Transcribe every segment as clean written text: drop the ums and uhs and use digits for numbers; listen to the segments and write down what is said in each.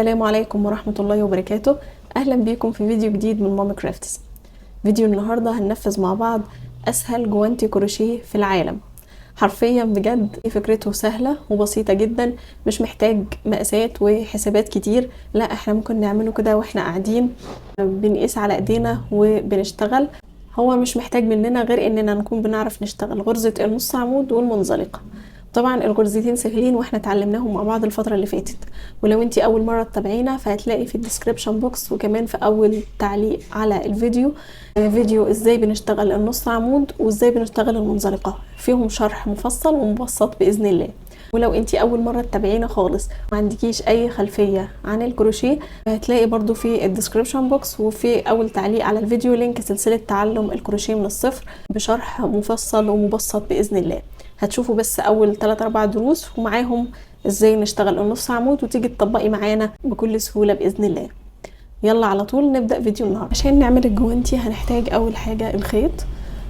السلام عليكم ورحمة الله وبركاته. أهلا بيكم في فيديو جديد من ماما كرافتس. فيديو النهاردة هننفذ مع بعض أسهل جوانتي كروشيه في العالم، حرفيا بجد فكرته سهلة وبسيطة جدا، مش محتاج مقاسات وحسابات كتير، لا احنا ممكن نعمله كده واحنا قاعدين بنقيس على ايدينا وبنشتغل. هو مش محتاج مننا غير اننا نكون بنعرف نشتغل غرزة النص عمود والمنزلقة. طبعا الغرزتين سهلين واحنا اتعلمناهم مع بعض الفترة اللي فاتت، ولو انتي اول مرة تتابعينا فهتلاقي في ال description box وكمان في اول تعليق على الفيديو فيديو ازاي بنشتغل النص عمود وازاي بنشتغل المنزلقة، فيهم شرح مفصل ومبسط بإذن الله. ولو انتي اول مرة تتابعينا خالص ما عندكيش اي خلفية عن الكروشيه هتلاقي برضو في ال description box وفي اول تعليق على الفيديو link سلسلة تعلم الكروشيه من الصفر بشرح مفصل ومبسط بإذن الله. هتشوفوا بس اول 3-4 دروس ومعاهم ازاي نشتغل النص عمود وتيجي تطبقي معانا بكل سهولة بإذن الله. يلا على طول نبدأ فيديو النهاردة. عشان نعمل الجوانتي هنحتاج اول حاجة الخيط.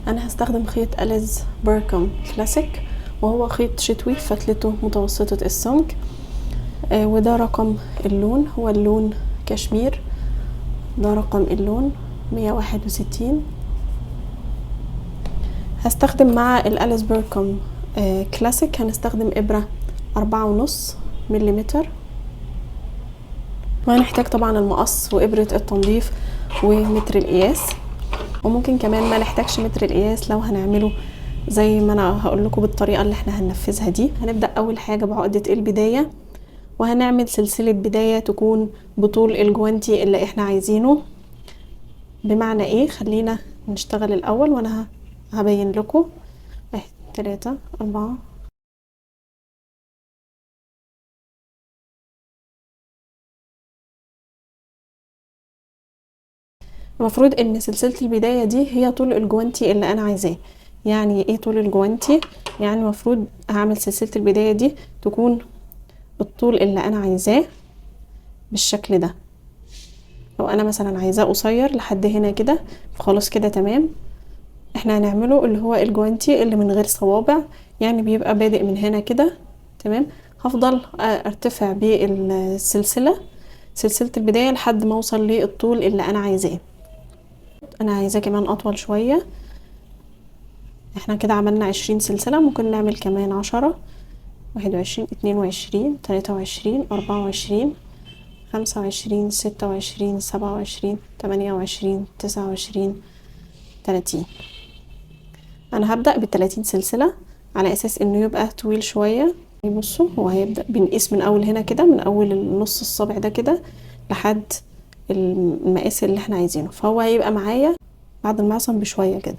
انا هستخدم خيط Alize Bergam Classic، وهو خيط شتوي فتلته متوسطة السمك، وده رقم اللون، هو اللون كشمير، ده رقم اللون 161. هستخدم مع ال Alize Bergam Classic هنستخدم إبرة 4.5 مليمتر، وهنحتاج طبعا المقص وإبرة التنظيف ومتر القياس، وممكن كمان ما نحتاجش متر القياس لو هنعمله زي ما انا هقول لكم بالطريقة اللي احنا هننفذها دي. هنبدأ اول حاجة بعقدة البداية، وهنعمل سلسلة بداية تكون بطول الجوانتي اللي احنا عايزينه. بمعنى ايه؟ خلينا نشتغل الاول وانا هبين لكم. 1 3 4. المفروض ان سلسلة البداية دي هي طول الجوانتي اللي انا عايزاه. يعني ايه طول الجوانتي؟ يعني المفروض هعمل سلسلة البداية دي تكون بالطول اللي انا عايزاه بالشكل ده. لو انا مثلا عايزاه قصير لحد هنا كده خلاص كده تمام. احنا هنعمله اللي هو الجوانتي اللي من غير صوابع، يعني بيبقى بادئ من هنا كده تمام. هفضل ارتفع بالسلسلة سلسلة البداية لحد ما اوصل للطول اللي انا عايزاه. انا عايزاه كمان اطول شوية. احنا كده عملنا 20 سلسلة، ممكن نعمل كمان 10، 21، 22، 23، 24، 25، 26، 27، 28، 29، 30. انا هبدأ بالتلاتين سلسلة على اساس انه يبقى طويل شوية. بصوا هو هيبدأ بنقيس من اول هنا كده، من اول النص الصابع ده كده لحد المقاس اللي احنا عايزينه، فهو هيبقى معايا بعد المعصم بشوية كده.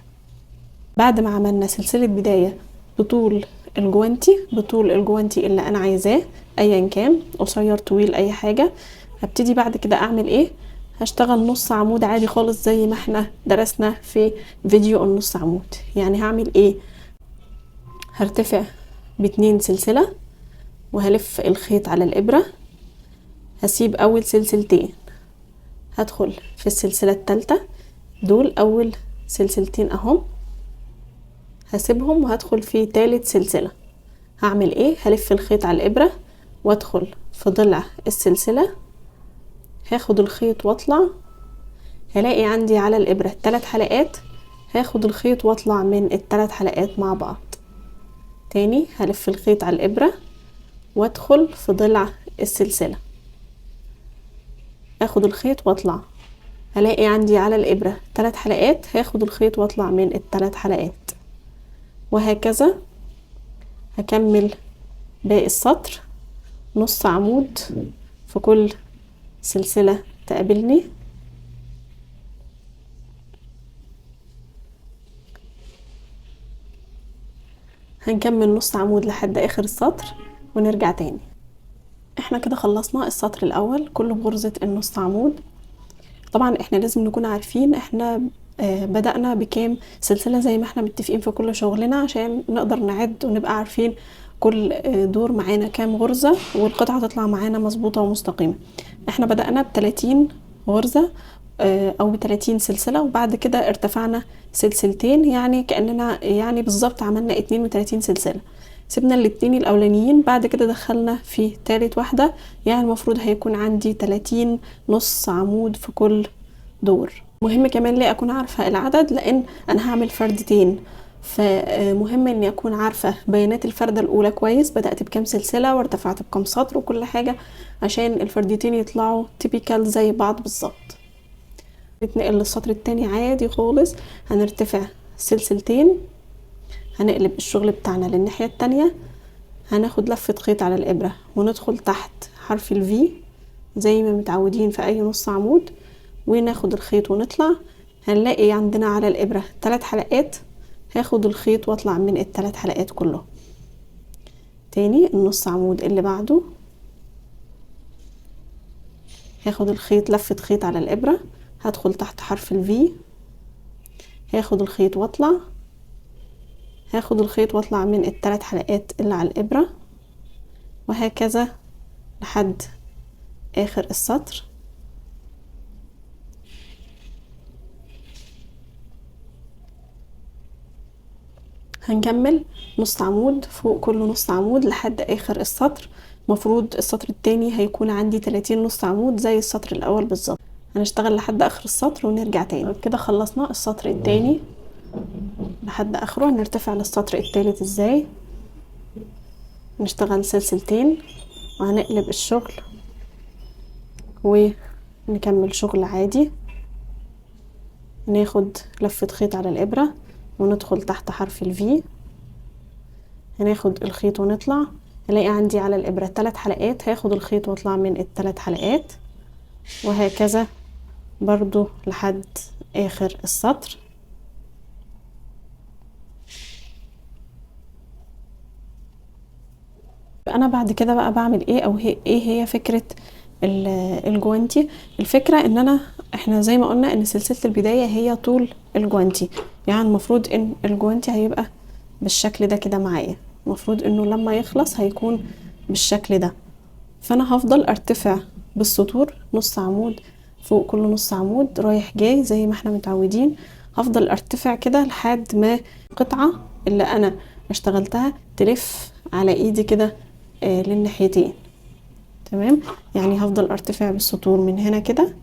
بعد ما عملنا سلسلة بداية بطول الجوانتي، بطول الجوانتي اللي انا عايزاه ايا كان قصير طويل اي حاجة، هبتدي بعد كده اعمل ايه؟ هشتغل نص عمود عادي خالص زي ما احنا درسنا في فيديو النص عمود. يعني هعمل ايه؟ هرتفع باتنين سلسلة وهلف الخيط على الابرة، هسيب اول سلسلتين، هدخل في السلسلة التالتة، دول اول سلسلتين اهم، هسيبهم وهدخل في تالت سلسلة. هعمل ايه؟ هلف الخيط على الابرة وادخل في ضلع السلسلة، هاخد الخيط واطلع، هلاقي عندي على الابرة 3 حلقات، هاخد الخيط واطلع من التلات حلقات مع بعض. تاني هلف الخيط على الابرة وادخل في ضلع السلسلة، اخد الخيط واطلع، هلاقي عندي على الابرة 3 حلقات، هاخد الخيط واطلع من التلات حلقات، وهكذا. هكمل باقي السطر نص عمود في كل سلسلة تقابلني. هنكمل نص عمود لحد اخر السطر ونرجع تاني. احنا كده خلصنا السطر الاول كله بغرزة النص عمود. طبعا احنا لازم نكون عارفين احنا بدأنا بكام سلسلة زي ما احنا متفقين في كل شغلنا، عشان نقدر نعد ونبقى عارفين كل دور معانا كام غرزة والقطعة تطلع معانا مظبوطة ومستقيمة. احنا بدأنا بتلاتين غرزة، او بتلاتين سلسلة، وبعد كده ارتفعنا سلسلتين، يعني كأننا بالظبط عملنا 32 سلسلة. سيبنا الاتنين الاولانيين، بعد كده دخلنا في تالت واحدة، يعني المفروض هيكون عندي 30 نص عمود في كل دور. مهم كمان ليه اكون عارفة العدد، لان انا هعمل فردتين، فمهم اني اكون عارفة بيانات الفردة الاولى كويس، بدأت بكام سلسلة وارتفعت بكام سطر وكل حاجة، عشان الفردتين يطلعوا typical زي بعض بالظبط. نتنقل للسطر التاني عادي خالص، هنرتفع سلسلتين، هنقلب الشغل بتاعنا للناحية التانية، هناخد لفة خيط على الإبرة وندخل تحت حرف ال V زي ما متعودين في أي نص عمود، وناخد الخيط ونطلع. هنلاقي عندنا على الإبرة 3 حلقات، هاخد الخيط واطلع من التلات حلقات كلهم. تاني النص عمود اللي بعده هاخد الخيط لفة خيط على الإبرة، هدخل تحت حرف ال V، هاخد الخيط واطلع، هاخد الخيط واطلع من التلات حلقات اللي على الإبرة، وهكذا لحد آخر السطر. هنكمل نص عمود فوق كل نص عمود لحد آخر السطر. مفروض السطر التاني هيكون عندي 30 نص عمود زي السطر الأول بالظبط. هنشتغل لحد آخر السطر ونرجع تاني. كده خلصنا السطر التاني لحد آخره. هنرتفع للسطر التالت ازاي؟ نشتغل سلسلتين وهنقلب الشغل ونكمل شغل عادي. ناخد لفة خيط على الإبرة وندخل تحت حرف الفي، هناخد الخيط ونطلع. هلاقي عندي على الإبرة 3 حلقات، هاخد الخيط واطلع من التلات حلقات، وهكذا برضو لحد آخر السطر. أنا بعد كده بقى بعمل إيه، أو هي إيه هي فكرة الجوانتي؟ الفكرة إن إحنا زي ما قلنا إن سلسلة البداية هي طول الجوانتي، يعني المفروض إن الجوانتي هيبقى بالشكل ده كده معايا، المفروض إنه لما يخلص هيكون بالشكل ده. فأنا هفضل أرتفع بالسطور نص عمود فوق كل نص عمود رايح جاي زي ما احنا متعودين، هفضل ارتفع كده لحد ما القطعة اللي انا اشتغلتها تلف على ايدي كده للناحيتين. تمام، يعني هفضل ارتفع بالسطور من هنا كده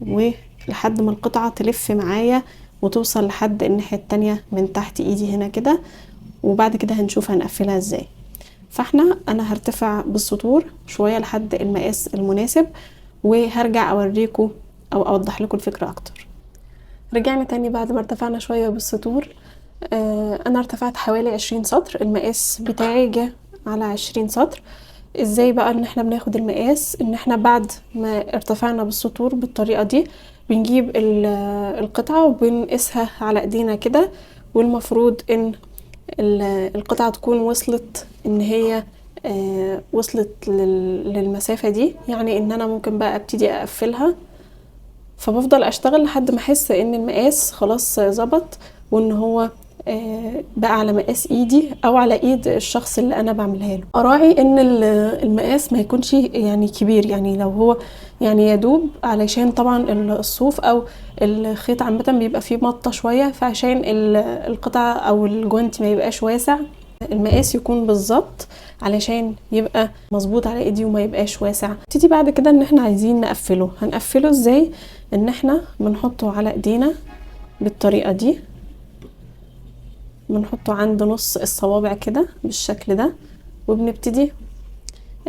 ولحد ما القطعة تلف معايا وتوصل لحد الناحية التانية من تحت ايدي هنا كده، وبعد كده هنشوف هنقفلها ازاي. انا هرتفع بالسطور شوية لحد المقاس المناسب وهرجع اوريكم او اوضح لكم الفكرة اكتر. رجعنا تاني بعد ما ارتفعنا شوية بالسطور. انا ارتفعت حوالي 20 سطر، المقاس بتاعي جه على 20 سطر. ازاي بقى ان احنا بناخد المقاس؟ ان احنا بعد ما ارتفعنا بالسطور بالطريقة دي بنجيب القطعة وبنقيسها على ايدينا كده، والمفروض ان القطعة تكون وصلت ان هي وصلت للمسافة دي، يعني ان انا ممكن بقى ابتدي اقفلها. فبفضل اشتغل لحد ما احس ان المقاس خلاص ظبط وان هو بقى على مقاس ايدي او على ايد الشخص اللي انا بعملها له. اراعي ان المقاس ما يكونش يعني كبير، يعني لو هو يعني يدوب، علشان طبعا الصوف او الخيط عامة بيبقى فيه مطة شوية، فعشان القطعة او الجوانتي ما يبقاش واسع المقاس يكون بالظبط علشان يبقى مظبوط على ايدي وما يبقاش واسع. نبتدي بعد كده ان احنا عايزين نقفله. هنقفله ازاي؟ ان احنا بنحطه على ايدينا بالطريقة دي، بنحطه عند نص الصوابع كده بالشكل ده، وبنبتدي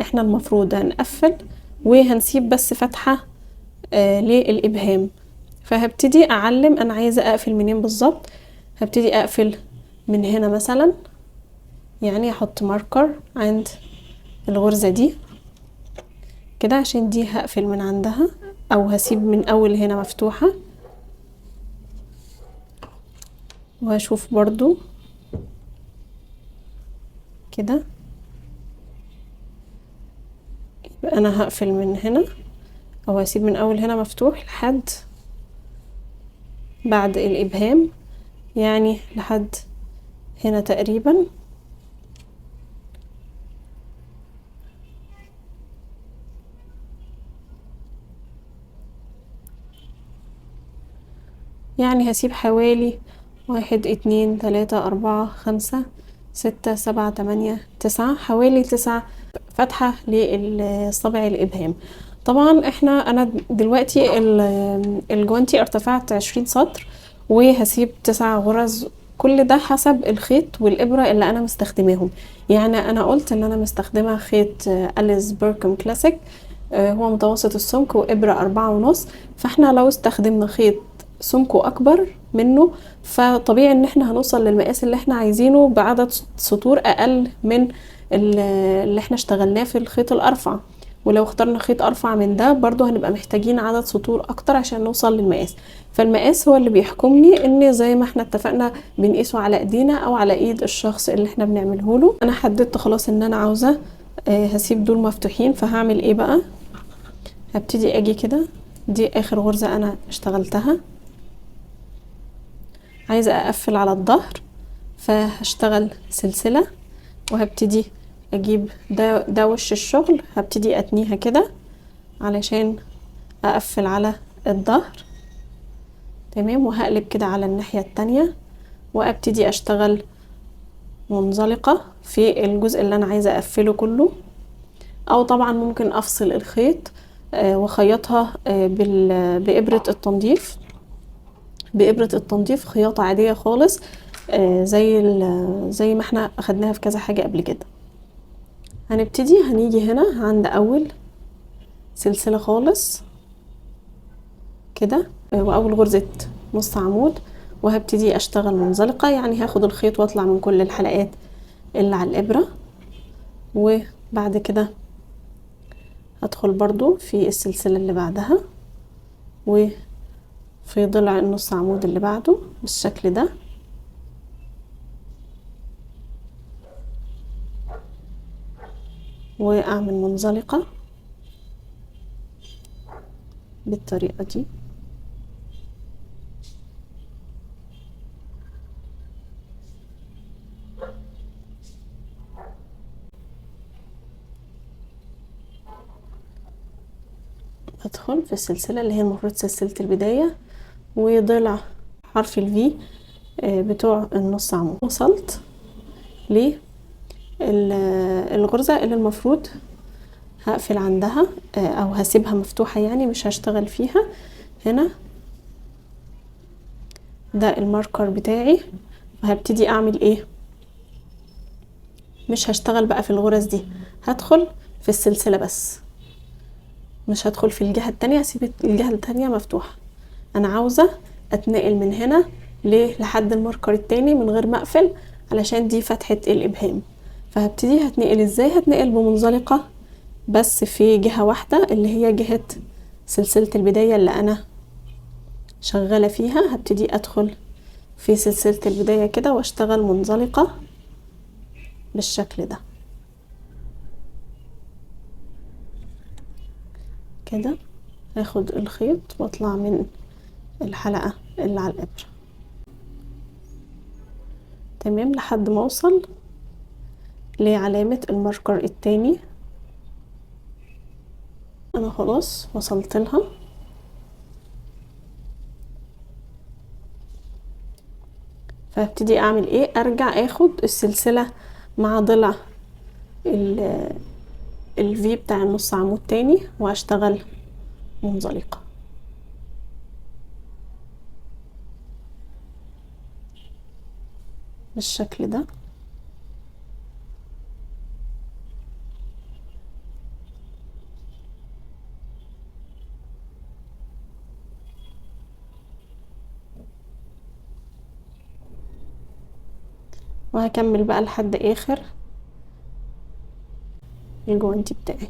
احنا المفروض هنقفل وهنسيب بس فتحة للإبهام. فهبتدي أعلم أنا عايزة أقفل منين بالظبط. هبتدي أقفل من هنا مثلا، يعني أحط ماركر عند الغرزة دي كده عشان دي هقفل من عندها، أو هسيب من أول هنا مفتوحة. وهشوف برضو كده، يبقى أنا هقفل من هنا أو هسيب من أول هنا مفتوح لحد بعد الإبهام، يعني لحد هنا تقريبا. يعني هسيب حوالي 1 2 3 4 5 6 7 8 9، حوالي 9 فتحة للصابع الإبهام. طبعا انا دلوقتي الجوانتي ارتفعت 20 سطر وهسيب 9 غرز، كل ده حسب الخيط والإبرة اللي انا مستخدماهم. يعني انا قلت ان انا مستخدمة خيط أليز بيركم كلاسيك، هو متوسط السمك وإبرة 4.5، فاحنا لو استخدمنا خيط سمكه أكبر منه فطبيعي ان احنا هنوصل للمقاس اللي احنا عايزينه بعدد سطور أقل من اللي احنا اشتغلناه في الخيط الأرفع. ولو اخترنا خيط أرفع من ده برضو هنبقى محتاجين عدد سطور أكتر عشان نوصل للمقاس. فالمقاس هو اللي بيحكمني، ان زي ما احنا اتفقنا بنقيسه على ايدينا او على ايد الشخص اللي احنا بنعمله له. انا حددت خلاص ان انا عاوزة، هسيب دول مفتوحين، فهعمل ايه بقى؟ هبتدي اجي كده، دي اخر غرزة انا اشتغلتها، عايزة اقفل على الظهر فهشتغل سلسلة، وهبتدي اجيب ده وش الشغل، هبتدي اتنيها كده علشان اقفل على الظهر. تمام، وهقلب كده على الناحية التانية وابتدي اشتغل منزلقة في الجزء اللي انا عايزة اقفله كله، او طبعا ممكن افصل الخيط، وخيطها، بإبرة التنظيف، بإبرة التنظيف خياطة عادية خالص، زي ما احنا اخدناها في كذا حاجة قبل كده. هنيجي هنا عند اول سلسلة خالص كده، واول غرزة نص عمود، وهبتدي اشتغل منزلقة، يعني هاخد الخيط واطلع من كل الحلقات اللي على الابرة، وبعد كده هدخل برضو في السلسلة اللي بعدها وفي ضلع النص عمود اللي بعده بالشكل ده. واعمل منزلقة بالطريقة دي. ادخل في السلسلة اللي هي المفروض سلسلة البداية وضلع حرف الفي بتوع النص عمود. وصلت للغرزة اللي المفروض هقفل عندها، او هسيبها مفتوحة، يعني مش هشتغل فيها. هنا ده الماركر بتاعي، وهبتدي اعمل ايه؟ مش هشتغل بقى في الغرز دي، هدخل في السلسلة بس، مش هدخل في الجهة التانية، هسيب الجهة التانية مفتوحة. انا عاوزة اتنقل من هنا لحد الماركر التاني من غير ما اقفل، علشان دي فتحة الابهام. فهبتدي هتنقل ازاي؟ هتنقل بمنزلقة بس في جهة واحدة اللي هي جهة سلسلة البداية اللي انا شغالة فيها. هبتدي ادخل في سلسلة البداية كده واشتغل منزلقة بالشكل ده كده. هاخد الخيط واطلع من الحلقة اللي على الابرة. تمام، لحد ما اوصل لعلامة الماركر التاني. انا خلاص وصلت لها. فهبتدي اعمل ايه؟ ارجع اخد السلسلة مع ضلع الفي بتاع النص عمود تاني واشتغل منزلقة بالشكل ده. وهكمل بقى لحد اخر الجوانتي بتاعي.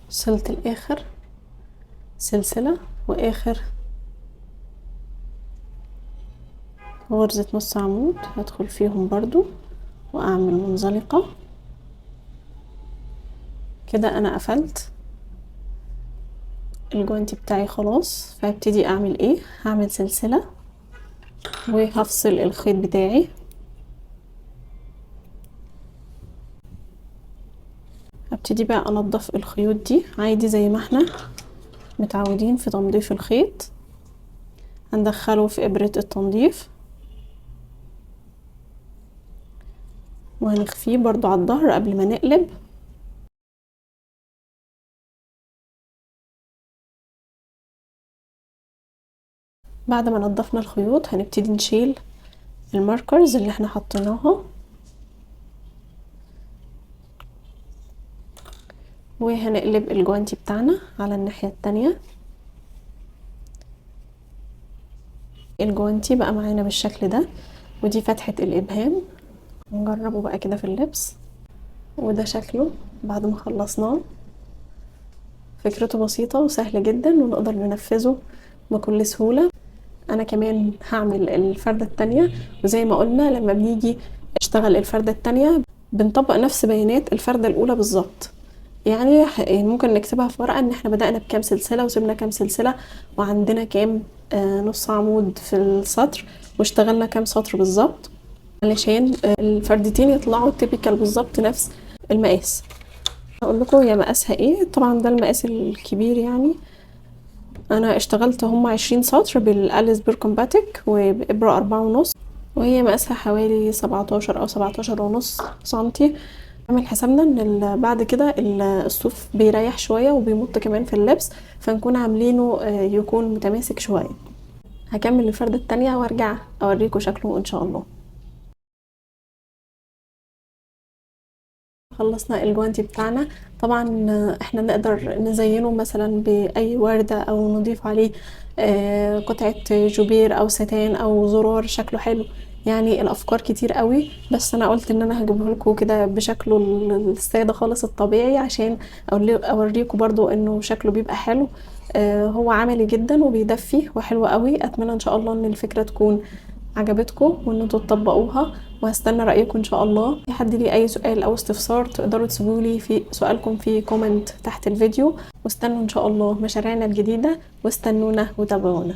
وصلت لآخر سلسلة وآخر غرزة نص عمود، هدخل فيهم برضو وأعمل منزلقة. كده أنا قفلت الجوانتي بتاعي خلاص. فهبتدي أعمل إيه؟ هعمل سلسلة وهفصل الخيط بتاعي. هبتدي بقى انضف الخيوط دي عادي زي ما احنا متعودين في تنظيف الخيط. هندخله في ابرة التنظيف وهنخفيه برضو على الظهر قبل ما نقلب. بعد ما نضفنا الخيوط هنبتدي نشيل الماركرز اللي احنا حطيناها، وهنقلب الجوانتي بتاعنا على الناحية التانية. الجوانتي بقى معانا بالشكل ده، ودي فتحة الإبهام. نجربه بقى كده في اللبس، وده شكله بعد ما خلصناه. فكرته بسيطة وسهلة جدا ونقدر ننفذه بكل سهولة. أنا كمان هعمل الفردة التانية، وزي ما قلنا لما بنيجي نشتغل الفردة التانية بنطبق نفس بيانات الفردة الأولى بالظبط. يعني ممكن نكتبها في ورقة ان احنا بدأنا بكام سلسلة وسيبنا كام سلسلة وعندنا كام نص عمود في السطر واشتغلنا كام سطر بالظبط، علشان الفردتين يطلعوا typical بالظبط نفس المقاس. هقول لكم هي مقاسها ايه. طبعا ده المقاس الكبير، يعني انا اشتغلت هم 20 سطر بالاليس بيركون باتيك وبإبرة 4.5، وهي مقاسها حوالي 17 او 17.5 سنتي. نعمل حسابنا ان بعد كده الصوف بيريح شوية وبيمط كمان في اللبس، فنكون عاملينه يكون متماسك شوية. هكمل الفردة التانية وارجع اوريكم شكله ان شاء الله. خلصنا الجوانتي بتاعنا. طبعا احنا نقدر نزينه مثلا باي وردة او نضيف عليه قطعة جوبير او ستان او زرار شكله حلو، يعني الافكار كتير قوي، بس انا قلت ان انا هجيبه لكم كده بشكله الساده خالص الطبيعي عشان اوريكم برضو انه شكله بيبقى حلو. هو عملي جدا وبيدفي وحلو قوي. اتمنى ان شاء الله ان الفكره تكون عجبتكم وان انتوا تطبقوها، وهستنى رايكم ان شاء الله. في حد ليه اي سؤال او استفسار تقدروا تسيبولي في سؤالكم في comment تحت الفيديو، واستنوا ان شاء الله مشاريعنا الجديده، واستنونا وتابعونا.